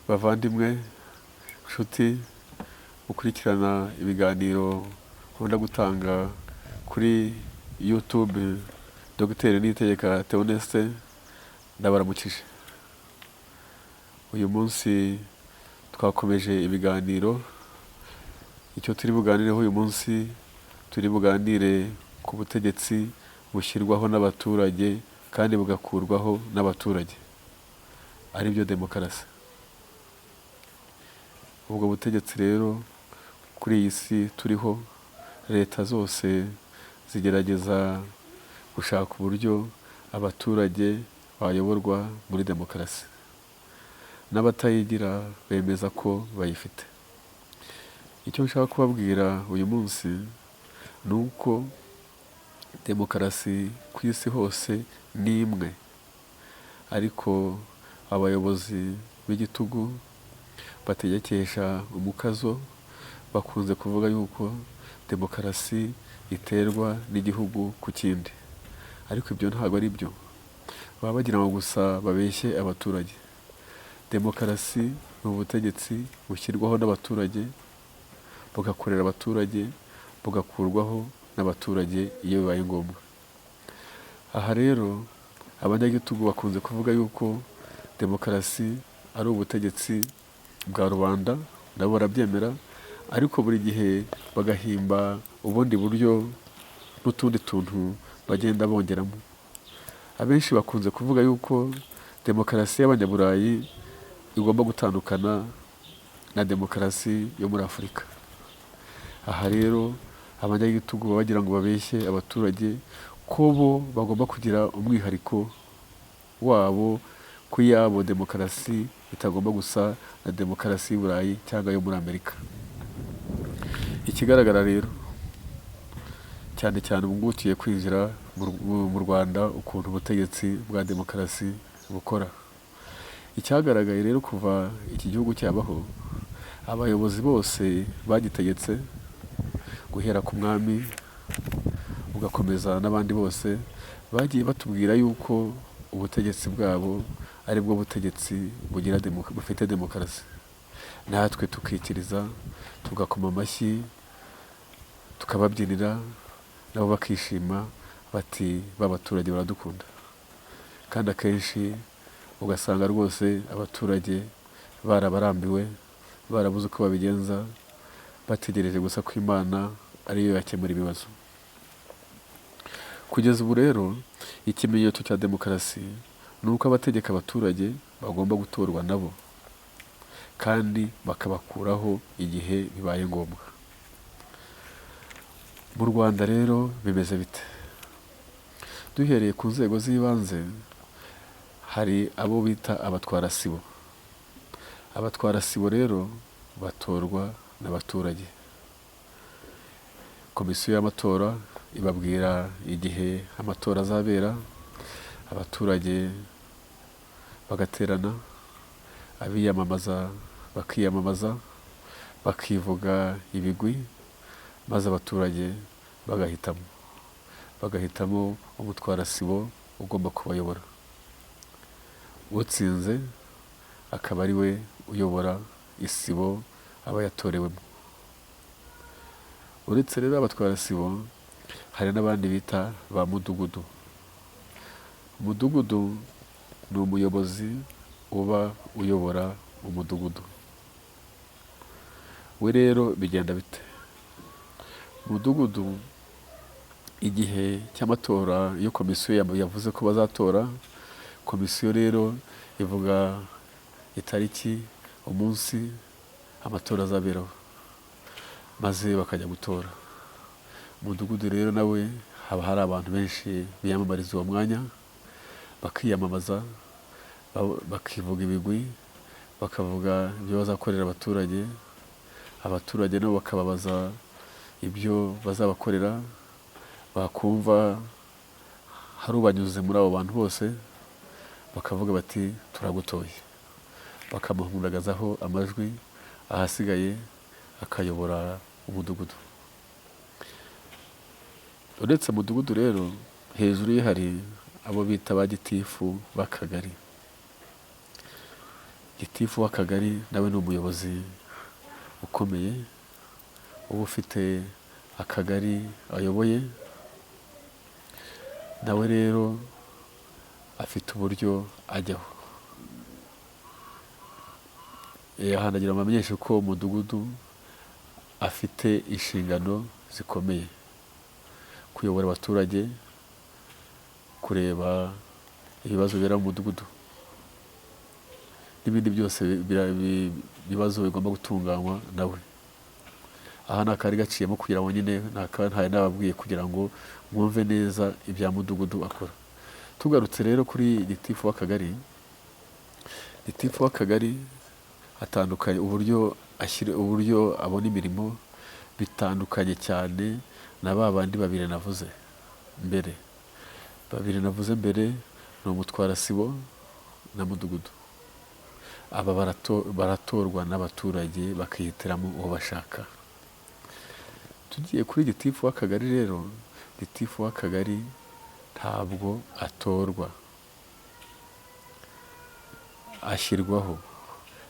Bavandimwe, nshuti mukurikirana ibiganiro nkunda gutanga kuri YouTube, Dogiteri Niyitegeka Theoneste, ndabaramukije. Uyu munsi twakomeje ibiganiro. Icyo turi buganireho uyu munsi, turi buganire ku butegetsi bushyirwaho n'abaturage kandi bugakurwaho n'abaturage, aribyo demokarasi. Ubwo butegetsi rero, kuri iyi si turiho, leta zose zigerageza gushaka uburyo abaturage bayoborwa muri demokarasi, n'abatayigira bemeza ko bayifite. Icyo nshaka kubabwira uyu munsi ni uko demokarasi ku isi hose ni imwe, ariko abayobozi b'igitugu bategekesha umukazo bakunze kuvuga yuko demokarasi iterwa n'igihugu ku kindi, ariko ibyo ntabwo ari byo. Baba bagira ngo gusa babeshye abaturage. Demokarasi ni ubutegetsi bushyirwaho n'abaturage, bugakorera abaturage, bugakurwaho n'abaturage iyo bibaye ngombwa. Aha rero abanyagitugu bakunze kuvuga yuko demokarasi ari ubutegetsi bwa rubanda, nabo barabyemera, ariko buri gihe bagahimba ubundi buryo n'utundi tuntu bagenda bongeramo. Abenshi bakunze kuvuga yuko demokarasi y'Abanyaburayi igomba gutandukana na demokarasi yo muri Afurika. Aha rero abanyagitugu baba bagira ngo babeshye abaturage ko bo bagomba kugira umwihariko wabo, ko iyabo demokarasi itagomba gusa na demokarasi y'i Burayi cyangwa yo muri Amerika. Ikigaragara rero, cyane cyane ubu ngubu tugiye kwinjira mu Rwanda, ukuntu ubutegetsi bwa demokarasi bukora. Icyagaragaye rero, kuva iki gihugu cyabaho, abayobozi bose bagitegetse, guhera ku mwami ugakomeza n'abandi bose, bagiye batubwira yuko ubutegetsi bwabo ari bwo butegetsi bugira bufite demokarasi, natwe tukikiriza, tugakoma amashyi, tukababyinira, nabo bakishima bati: "Ba baturage baradukunda." Kandi akenshi ugasanga rwose abaturage barabarambiwe, barabuze uko babigenza, bategereje gusa ko Imana ariyo yakemura ibibazo. Kugeza ubu rero, ikimenyetso cya demokarasi ni uko abategeka abaturage bagomba gutorwa nabo kandi bakabakuraho igihe bibaye ngombwa. Mu Rwanda rero bimeze bite? Duhereye ku nzego z'ibanze, hari abo bita abatwarasibo. Abatwarasibo rero batorwa n'abaturage. Komisiyo y'amatora ibabwira igihe amatora azabera, abaturage bagaterana, abiyamamaza bakiyamamaza, bakivuga ibigwi, maze abaturage bagahitamo umutwarasibo ugomba kubayobora. Utsinze akaba ari we uyobora isibo aba yatorewemo. Uretse rero abatwarasibo, hari n'abandi bita ba mudugudu. Umudugudu ni umuyobozi uba uyobora umudugudu. We rero bigenda bite? Umudugudu, igihe cy'amatora, iyo komisiyo yavuze ko bazatora, komisiyo rero ivuga itariki, umunsi amatora azaberaho, maze bakajya gutora. Umudugudu rero nawe haba hari abantu benshi biyamamariza uwo mwanya, bakiyamamaza, bakivuga ibigwi, bakavuga ibyo bazakorera abaturage, abaturage nabo bakababaza ibyo bazabakorera. Bakumva hari ubanyuze muri abo bantu bose, bakavuga bati: "Turagutoye," bakamuhundagazaho amajwi, ahasigaye akayobora umudugudu. Uretse umudugudu rero, hejuru ye hari abo bita ba gitifu b'akagari. Gitifu w'akagari nawe ni umuyobozi ukomeye, uba ufite akagari ayoboye, nawe rero afite uburyo ajyaho. Aha ndagira ngo mbamenyeshe ko umudugudu afite inshingano zikomeye: kuyobora abaturage, kureba ibibazo bibera mu mudugudu n'ibindi byose ibibazo bigomba gutunganywa nawe. Aha ni akari gaciyemo kugira ngo nyine ntari nababwiye kugira ngo mwumve neza ibya mudugudu akora. Tugarutse rero kuri gitifu w'akagari, gitifu w'akagari atandukanye uburyo ashyira, uburyo abona imirimo bitandukanye cyane na ba bandi babiri navuze mbere. Babiri navuze mbere ni umutwarasibo na mudugudu. Aba baratorwa n'abaturage bakihitiramo uwo bashaka. Tugiye kuri gitifu w'akagari rero, gitifu w'akagari ntabwo atorwa, ashyirwaho.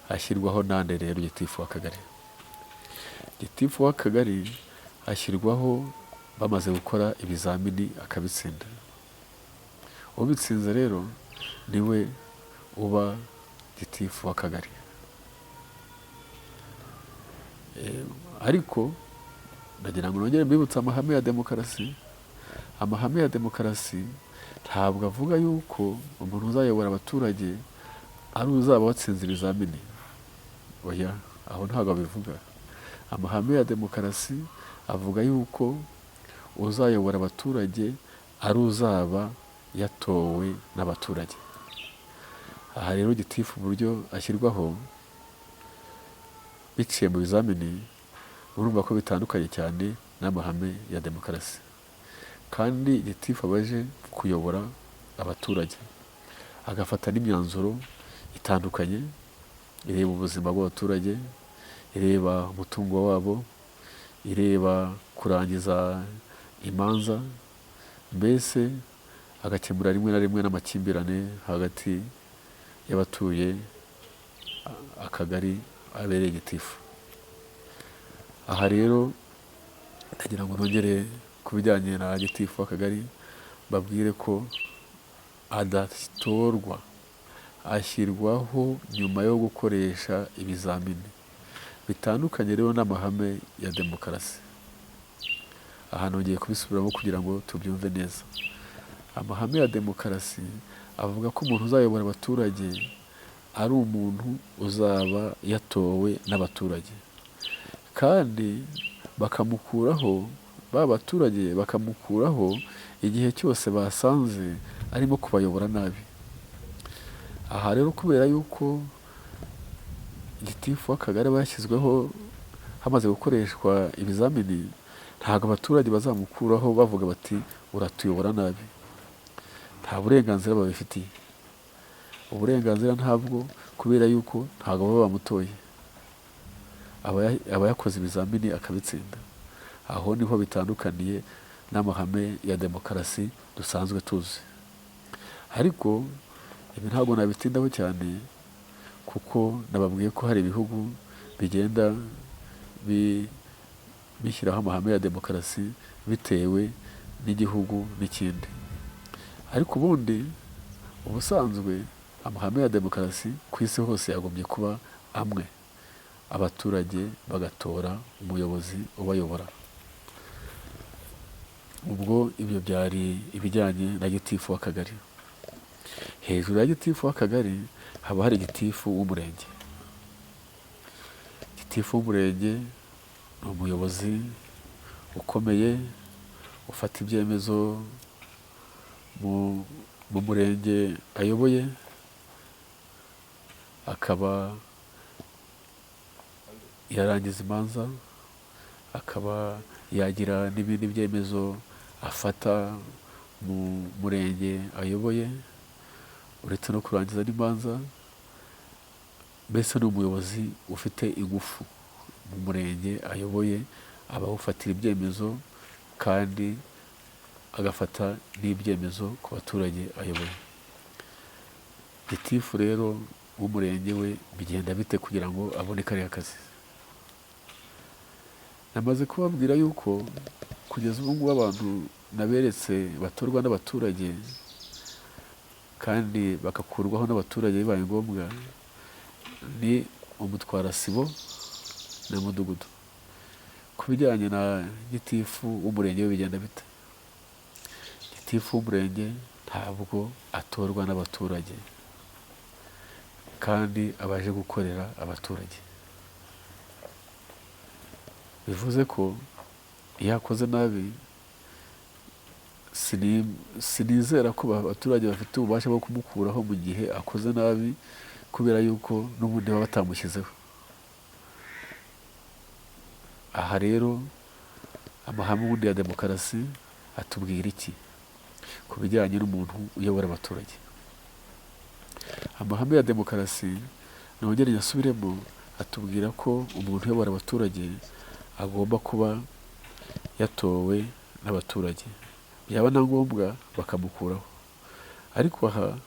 Ashyirwaho nande rero gitifu w'akagari? Gitifu w'akagari ashyirwaho bamaze gukora ibizamini akabitsinda. Ubitsinze rero niwe uba gitifu w'akagari. Ariko ndagira ngo nongere mbibutse amahame ya demokarasi. Amahame ya demokarasi ntabwo avuga yuko umuntu uzayobora abaturage ari uzaba watsinze ibizamini. Oya, aho ntabwo abivuga. Amahame ya demokarasi avuga yuko uzayobora abaturage ari uzaba yatowe n'abaturage. Aha rero gitifu uburyo ashyirwaho biciye mu bizamini, urumva ko bitandukanye cyane n'amahame ya demokarasi. Kandi gitifu aba aje kuyobora abaturage, agafata n'imyanzuro itandukanye ireba ubuzima bw'abaturage, ireba umutungo wabo, ireba kurangiza imanza, mbese agakemura rimwe na rimwe n'amakimbirane hagati y'abatuye akagari abereye gitifu. Aha rero ndagira ngo nongere ku bijyanye na gitifu w'akagari babwire ko adatorwa, ashyirwaho nyuma yo gukoresha ibizamini. Bitandukanye rero n'amahame ya demokarasi. Aha nongeye kubisubiramo kugira ngo tubyumve neza. Amahame ya demokarasi avuga ko umuntu uzayobora abaturage ari umuntu uzaba yatowe n'abaturage, kandi bakamukuraho, ba baturage bakamukuraho igihe cyose basanze arimo kubayobora nabi. Aha rero kubera yuko gitifu w'akagari aba yashyizweho hamaze gukoreshwa ibizamini, ntabwo abaturage bazamukuraho bavuga bati uratuyobora nabi. Nta burenganzira babifitiye. Uburenganzira ntabwo, kubera yuko ntabwo baba bamutoye. Aba yakoze ibizamini akabitsinda. Aho niho bitandukaniye n'amahame ya demokarasi dusanzwe tuzi. Ariko ibi ntabwo nabitindaho cyane kuko nababwiye ko hari ibihugu bigenda bishyiraho amahame ya demokarasi bitewe n'igihugu n'ikindi. Ariko ubundi ubusanzwe amahame ya demokarasi ku isi hose yagombye kuba amwe, abaturage bagatora umuyobozi ubayobora. Ubwo ibyo byari ibijyanye na gitifu w'akagari. Hejuru ya gitifu w'akagari haba hari gitifu w'umurenge. Gitifu w'umurenge ni umuyobozi ukomeye ufata ibyemezo mu murenge ayoboye, akaba yarangiza imanza, akaba yagira n'ibindi byemezo afata mu murenge ayoboye, uretse no kurangiza n'imanza. Mbese ni umuyobozi ufite ingufu mu murenge ayoboye, aba awufatira ibyemezo kandi agafata n'ibyemezo ku baturage ayoboye. Gitifu rero w'umurenge we bigenda bite kugira ngo abone kariya kazi? Namaze kubabwira yuko kugeza ubu ngubu abantu naberetse batorwa n'abaturage kandi bagakurwaho n'abaturage bibaye ngombwa ni umutwarasibo na mudugudu. Ku bijyanye na gitifu w'umurenge we bigenda bite? Gitifu w'umurenge ntabwo atorwa n'abaturage kandi abaje gukorera abaturage, bivuze ko iyo akoze nabi sinizera ko abaturage bafite ububasha bwo kumukuraho mu gihe akoze nabi, kubera yuko n'ubundi baba batamushyizeho. Aha rero amahame ubundi ya demokarasi atubwira iki ku bijyanye n'umuntu uyobora abaturage? Amahame ya demokarasi, nongere nyasubiremo, atubwira ko umuntu uyobora abaturage agomba kuba yatowe n'abaturage, byaba na ngombwa bakamukuraho. Ariko aha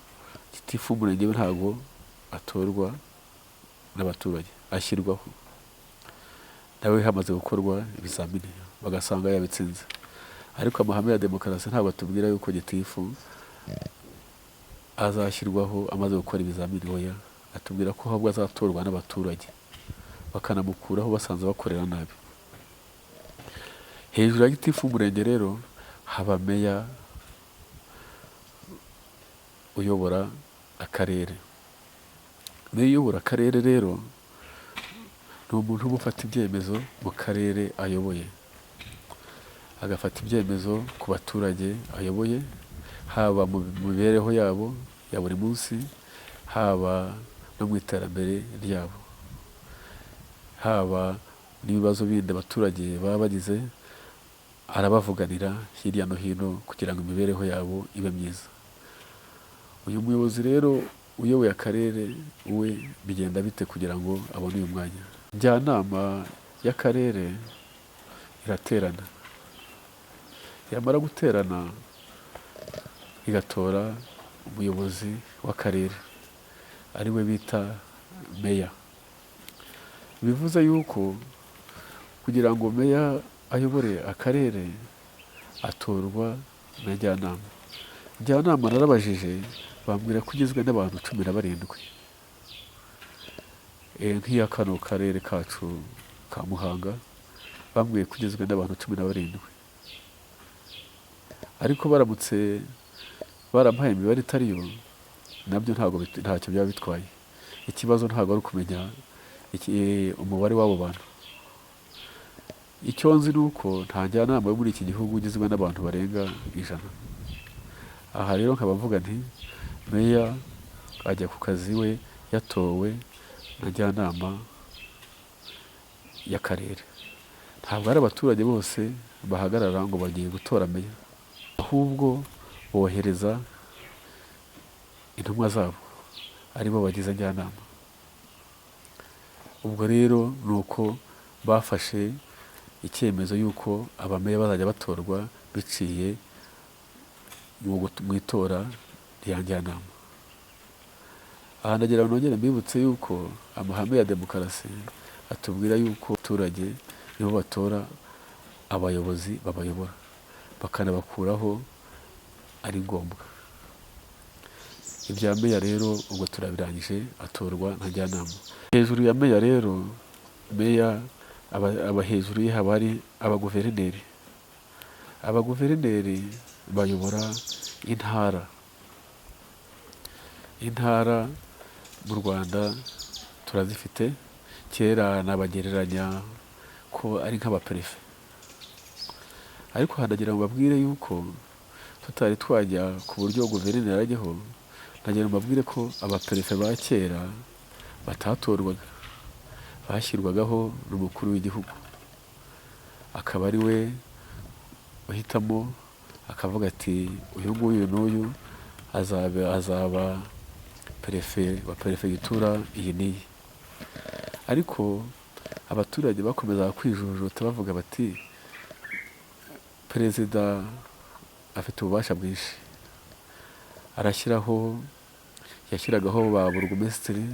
gitifu w'umurenge we ntabwo atorwa n'abaturage, ashyirwaho nawe hamaze gukorwa ibizamini bagasanga yabitsinze. Ariko amahame ya demokarasi ntabwo atubwira yuko gitifu azashyirwaho amaze gukora ibizamini, oya, atubwira ko ahubwo azatorwa n'abaturage bakanamukuraho basanze bakorera nabi. Hejuru ya gitifu w'umurenge rero haba meya uyobora akarere. Meya uyobora akarere rero ni umuntu uba ufata ibyemezo mu karere ayoboye, agafata ibyemezo ku baturage ayoboye, haba mu mibereho yabo ya buri munsi, haba no mu iterambere ryabo, haba n'ibibazo bindi abaturage baba bagize, arabavuganira hirya no hino kugira ngo imibereho yabo ibe myiza. Uyu muyobozi rero uyoboye akarere we bigenda bite kugira ngo abone uyu mwanya? Njyanama y'akarere iraterana, yamara guterana igatora umuyobozi w'akarere ari we bita meya. Bivuze yuko kugira ngo meya ayobore akarere atorwa na njyanama. Njyanama narabajije bambwira ko igizwe n'abantu 17. Nk'iya kano karere kacu ka Muhanga bambwiye ko igizwe n'abantu 17. Ariko baramutse barampaye imibare itari yo nabyo ntabwo ntacyo byaba bitwaye. Ikibazo ntabwo ari ukumenya umubare w'abo bantu. Icyo nzi ni uko nta njyanama yo muri iki gihugu igizwe n'abantu barenga 100. Aha rero nkaba mvuga nti meya ajya ku kazi we yatowe na njyanama y'akarere. Ntabwo ari abaturage bose bahagarara ngo bagiye gutora meya, ahubwo bohereza intumwa zabo aribo bagize njyanama. Ubwo rero ni uko bafashe icyemezo y'uko abameya bazajya batorwa biciye mu itora rya njyanama. Aha ndagira ngo nongere mbibutse yuko amahame ya demokarasi atubwira yuko abaturage nibo batora abayobozi babayobora, bakanabakuraho ari ngombwa. Ibya meya rero ubwo turabirangije, atorwa na njyanama. Hejuru ya meya rero, meya aba hejuru ye haba hari abaguverineri. Abaguverineri bayobora intara. Intara mu Rwanda turazifite, kera nabagereranya ko ari nk'abaperefe. Ariko hanagira ngo babwire yuko tutari twajya ku buryo guverineri ajyaho, nagira ngo mbabwire ko abaperefe ba kera batatorwaga, bashyirwagaho n'umukuru w'igihugu, akaba ari we uhitamo, akavuga ati uyu nguyu n'uyu azaba perefe wa perefegitura iyi n'iyi. Ariko abaturage bakomezaga kwijujuta bavuga bati perezida afite ububasha bwinshi, arashyiraho Yashyiragaho ba burugumesitiri,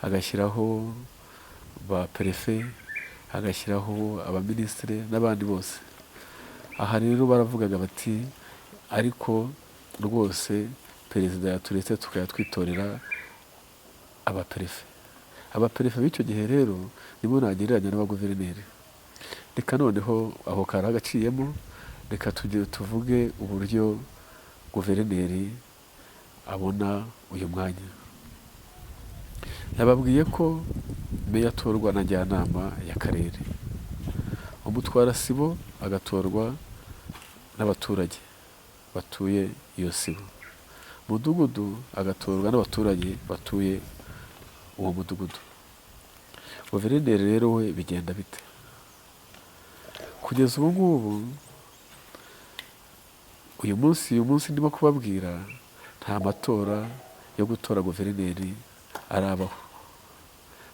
agashyiraho ba perefe, agashyiraho abaminisitiri n'abandi bose. Aha rero baravugaga bati ariko rwose perezida yaturetse tukajya twitorera abaperefe. Abaperefe b'icyo gihe rero nibo nagereranya n'abaguverineri. Reka noneho aho kari agaciyemo, reka tujye tuvuge uburyo guverineri abona uyu mwanya. Nababwiye ko meya atorwa na njyanama y'akarere, umutwarasibo agatorwa n'abaturage batuye iyo sibo, mudugudu agatorwa n'abaturage batuye uwo mudugudu. Guverineri rero we bigenda bite? Kugeza ubu ngubu, uyu munsi ndimo kubabwira, nta matora yo gutora guverineri arabaho,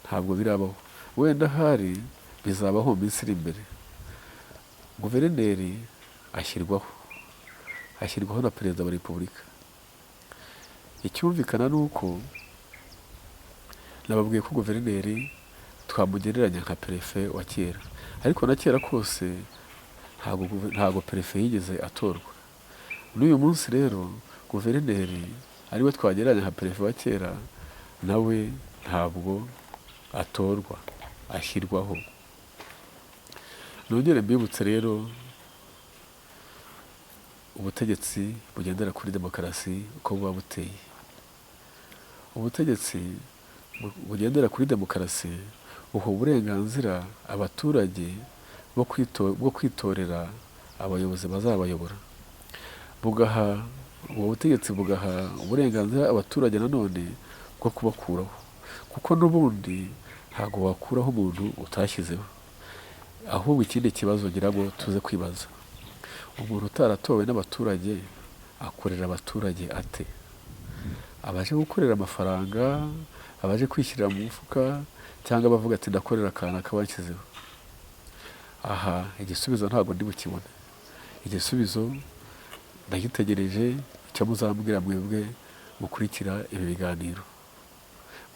ntabwo birabaho. Wenda ahari bizabaho mu minsi iri imbere. Guverineri ashyirwaho na perezida wa repubulika. Icyumvikana ni uko nababwiye ko guverineri twamugereranya nka perefe wa kera, ariko na kera kose ntabwo perefe yigeze atorwa. N'uyu munsi rero guverineri ariwe twagereranya nka perefe wa kera, nawe ntabwo atorwa, ashyirwaho. Nongere mbibutse rero ubutegetsi bugendera kuri demokarasi uko buba buteye. Ubutegetsi bugendera kuri demokarasi buha uburenganzira abaturage bwo kwitorera abayobozi bazabayobora, bugaha ubwo butegetsi bugaha uburenganzira abaturage nanone bwo kubakuraho, kuko n'ubundi ntabwo wakuraho umuntu utashyizeho. Ahubwo ikindi kibazo ngira ngo tuze kwibaza, umuntu utaratowe n'abaturage akorera abaturage ate? Abaje gukorera amafaranga, abaje kwishyirira mu mufuka, cyangwa abavuga ati ndakorera akantu kabanshyizeho? Aha igisubizo ntabwo ndi bukibone. Igisubizo ndagitegereje, icyo muzambwira mwebwe mukurikira ibi biganiro.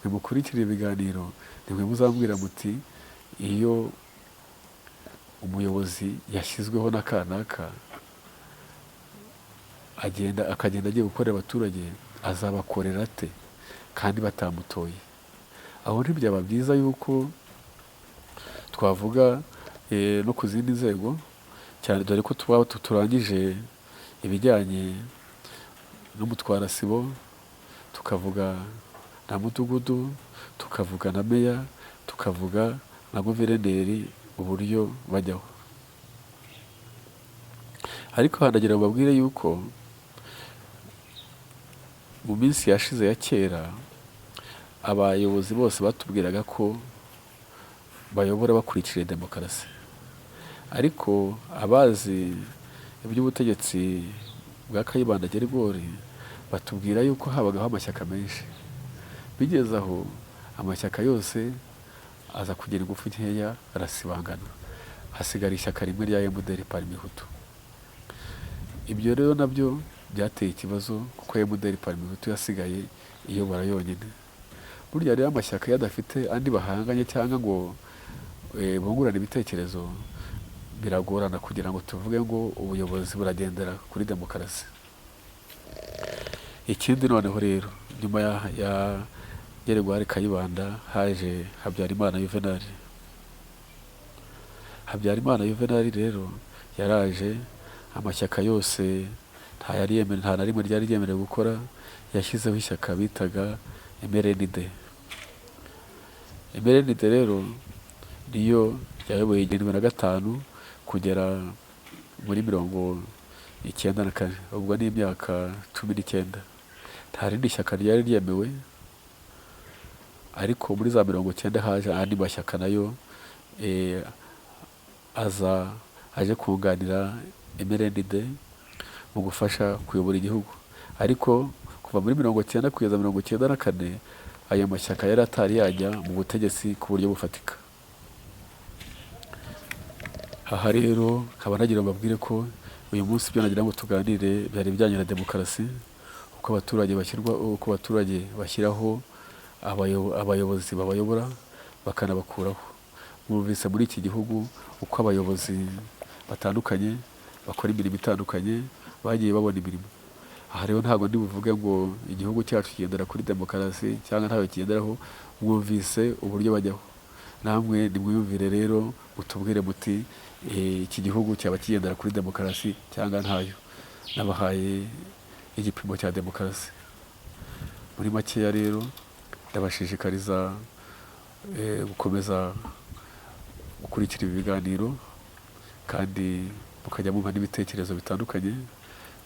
Mwe mukurikira ibi biganiro nimwe muzambwira muti iyo umuyobozi yashyizweho na kanaka agenda akagenda agiye gukorera abaturage, azabakorera ate kandi batamutoye? Aho ntibyaba byiza yuko twavuga no ku zindi nzego cyane, dore ko tuba turangije ibijyanye n'umutwarasibo, tukavuga na mudugudu, tukavuga na meya, tukavuga na guverineri uburyo bajyaho. Ariko hanagira ngo babwire yuko mu minsi yashize ya kera abayobozi bose batubwiraga ko bayobora bakurikije demokarasi, ariko abazi iby'ubutegetsi bwa Kayibanda Gerigori batubwira yuko habagaho amashyaka menshi. Bigeze aho amashyaka yose aza kugira ingufu nkeya, arasibangana, hasigara ishyaka rimwe rya MDR Parmehutu. Ibyo rero nabyo byateye ikibazo, kuko MDR Parmehutu yasigaye iyobora yonyine. Burya rero amashyaka iyo adafite andi bahanganye cyangwa ngo bungurane ibitekerezo, biragorana kugira ngo tuvuge ngo ubuyobozi buragendera kuri demokarasi. Ikindi noneho rero, nyuma ya Geregwari Kayibanda haje Habyarimana Yuvenali. Habyarimana Yuvenali rero yaraje, amashyaka yose nta yari yemerewe, nta na rimwe ryari ryemerewe gukora. Yashyizeho ishyaka bitaga MRND. MRND rero niyo yayoboye 75 kugera muri 94, ubwo ni imyaka 19. Nta rindi shyaka ryari ryemewe, ariko muri za 90 haje andi mashyaka nayo aza aje kunganira MRND mu gufasha kuyobora igihugu. Ariko kuva muri 90 kugeza 94 ayo mashyaka yari atari yajya mu butegetsi ku buryo bufatika. Aha rero nkaba nagira ngo mbabwire ko uyu munsi ibyo nagira ngo tuganire byari ibijyanye na demokarasi, Uko abaturage bashyirwa, uko abaturage bashyiraho abayobozi babayobora bakanabakuraho. Mwumvise muri iki gihugu uko abayobozi batandukanye bakora imirimo itandukanye bagiye babona imirimo. Aha rero ntabwo ndi buvuge ngo igihugu cyacu kigendera kuri demokarasi cyangwa ntayo kigenderaho. Mwumvise uburyo bajyaho, namwe nimwiyumvire rero mutubwire muti iki gihugu cyaba kigendera kuri demokarasi cyangwa ntayo. Nabahaye igipimo cya demokarasi muri makeya. Rero ndabashishikariza gukomeza gukurikira ibi biganiro kandi mukajya mumpa n'ibitekerezo bitandukanye,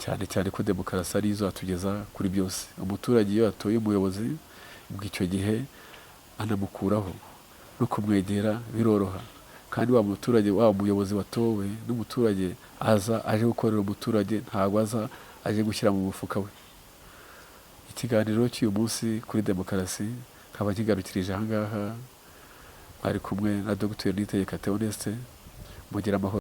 cyane cyane ko demokarasi ari izatugeza kuri byose. Umuturage iyo atoye umuyobozi, ubwo icyo gihe anamukuraho, no kumwegera biroroha. Kandi wa muturage, wa muyobozi watowe n'umuturage, aza aje gukorera umuturage, ntabwo aza aje gushyira mu mufuka we. Ikiganiro cy'uyu munsi kuri demokarasi nkaba kigarukirije aha ngaha. Mwari kumwe na Dr Niyitegeka Theoneste. Mugire amahoro.